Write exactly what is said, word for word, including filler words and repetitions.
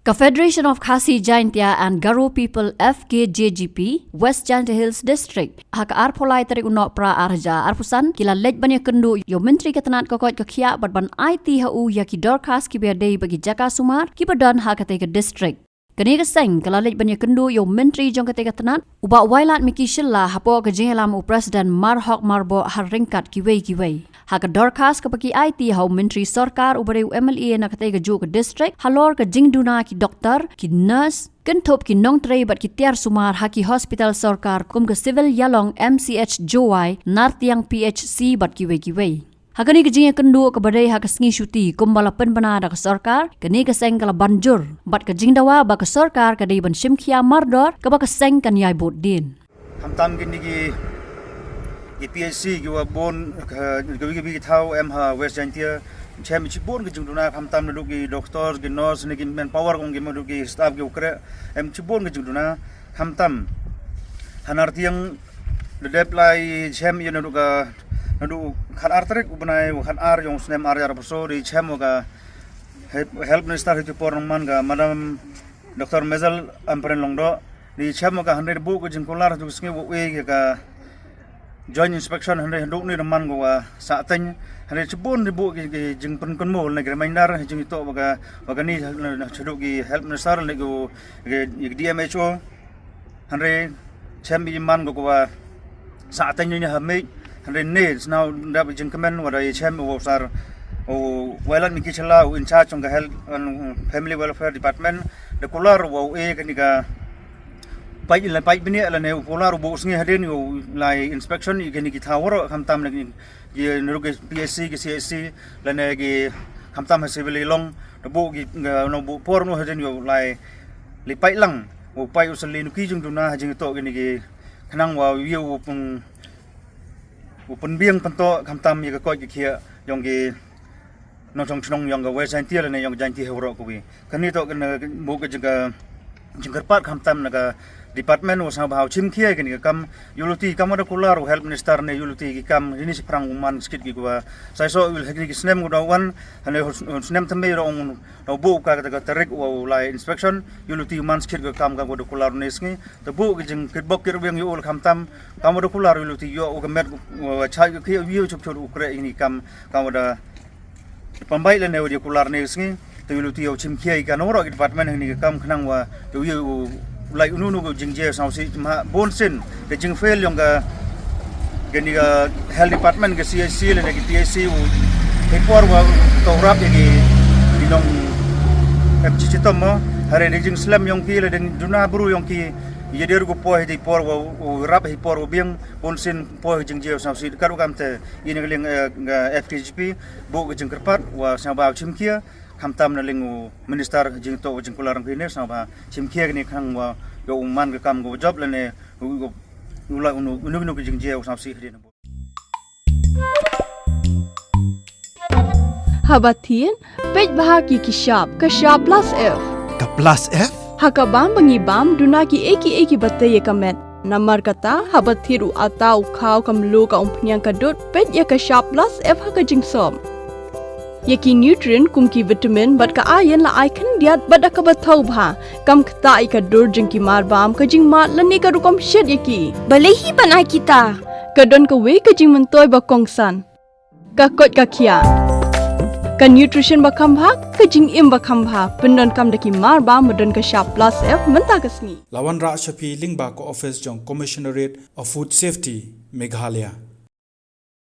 Ka Federation of Khasi Jaintia and Garo People, F K J G P, West Jaintia Hills District, ha ka arphew lai tarik u Nohprah arhajar arphew san, ki la leit ban ïakynduh ïa u Myntri ka tnat ka koit ka khiah bad ban aiti ha u ïa ki dorkhas kiba ïadei bad ki jaka sumar kiba don ha katei ka district. Kane ka seng ka la leit ban ïakynduh ïa u Myntri jong katei ka tnat, u Bah Wailadmiki Shylla, hapoh ka jingïalam u President Marhok Marboh ha ryngkat kiwei kiwei. Ha ka dorkhas kaba ki aiti ha u Myntri Sorkar uba dei u M L A na katei kajuh ka district halor ka jingduna ki doktor, ki nurse, kynthup ki nongtrei bad ki tiar sumar ha ki hospital sorkar kum ka Civil Ïalong, M C H Jowai, Nartiang P H C bad kiwei kiwei. Ha kane ka jingïakynduh kaba dei ha ka sngi Shuti kumba la pynbna da ka sorkar, kane ka seng ka la ban jur bad ka jingdawa ba ka sorkar ka dei ban shim khia mardor kaba ka seng kan ïai bud dien. Khamtam kine ki, ki P H C kiwa bun, ka, ka, ka, ka thaw em ha West Jaintia, chem shibun ka jingduna, khamtam naduh ki doktor, ki nurse, ne ki manpower, kong ki, naduh ki staff kiwa khreh, em shibun ka jingduna, khamtam ha Nartiang, da dep lai chem ïa naduh ka, naduh khatar tarik u bnai wa khatar yong u snem arhajar arphew saw, da chem wa ka He-, Health Minister ha kito ki por nongman, ka Madam Doctor Mezal Ampareen Lyngdoh, da chem wa ka, hynrei da buh ka jingkular ha kito ki sngi wa u e ïa ka joint inspection, hynrei haduh ni da man ko wa sah teng, hynrei shibun da buh ki, ki jingpynkynmaw ne ki reminder, jingitoh wa ka, wa kane shaduh ki Health Minister ne ko, ki, ki D M H O. Hynrei chem i man ko wa sah teng ne ha mei, hynrei ne sngewdap jingkmen wa da chem wa u Sir, u Wailadmiki Shylla, u in charge jong ka Health and Family Welfare Department, da kular wa u e kane ka pait, la pait bniah lane u kular u buh sngi hadien u lai inspection ïa kine ki thaw waroh, khamtam na ki, ki naduh ki P H C, ki C H C, lane ki, khamtam ha Civil Ïalong, da buh ki, nga, na buh por noh hadien u lai, li pait lang, u pait u sylli noh ki jingduna ha jingitoh kine ki, khnang wa u ïa u pyn, u pynbiang pyntoh khamtam ïa ka koit ka khiah yong ki nongshong shnong yong ka West Jaintia lane yong ka Jaintia hi waroh kawi. Kane toh kane buh ka jing ka, jingkyrpad khamtam na ka department wa sngewbha u chimkhia ïa kane ka kam, ïa u luti kam wa da kular u Health Minister ne ïa u luti ki kam, ïa kine shaphrang u man skit ki wa. Sa shisha u ïa kine ki snem wa da wan, hane u snem thymmai da ong, da buh ka, ka, ka tarik wa u lai inspection, ïa u luti u man skit ka kam, kam wa da kular ne sngi, da buh ka jingkyrpad kyrpad ïa u la khamtam, kam wa da kular ïa u luti ïoh u ka met, wa chai ka khia ïa u chuk chuk u khreh ïa kine ki kam, kam wa da pynbeit lane wa da kular ne sngi, te ïa u luti ïa u chimkhia ïa ka na waroh ki department ha kane ka kam khnang wa ïa u, ïa u lai unu unu ka jingjia sngewsih, ma bun sien ka jingfail yong ka, kane ka health department, ka C H C lane ka P H C u, ha i por wa ka u rap ïa ki, ki nong em chi chitom mo, hare da jingslem yong ki, la da jingduna bru yong ki, ïa der ko poi ha i por wa u rap ha i por wa biang, bun sien poi jingjia sngewsih, ka ruh kamte, ïa na ka liang, eh, ka F K G P, buh ka jingkyrpad, wa sngewbha u chimkhia, khamtam na liang u minister jingtoh wa jingkular ngi ne, sngewbha chimkhia kane khnang wa ïa u man ka kam ka wa jop lane u, u, u lai unu, unu, unu ka jingjia u sngewsih hadien. Haba thied, peit bha ki ki shap, ka shap plus F. Ka plus F? Ha ka bam ba ngi bam, duna ki ei ki ei kiba tei ïa ka met. Namar kata, haba thied u atta u khaw ka mluh ka umphniang ka dud, peit ïa ka shap plus F ha ka jingsop. Ïa ki nutrient kum ki vitamin bad ka iron la ai khyndiat bad da kaba thaw bha. Kam ktah ïa ka dur jong ki marbam, ka jingmad lane ka rukom shet ïa ki. Balei hi ban ai kita? Ka don kawei ka jingmyntoi ba kongsan. Ka koit ka khiah. Ka nutrition ba kham bha, ka jingim ba kham bha. Pyndonkam da ki marbam ba don ka shap plus F mynta ka sngi. La wanrah sha phi lyngba ka office jong Commissionerate of Food Safety, Meghalaya.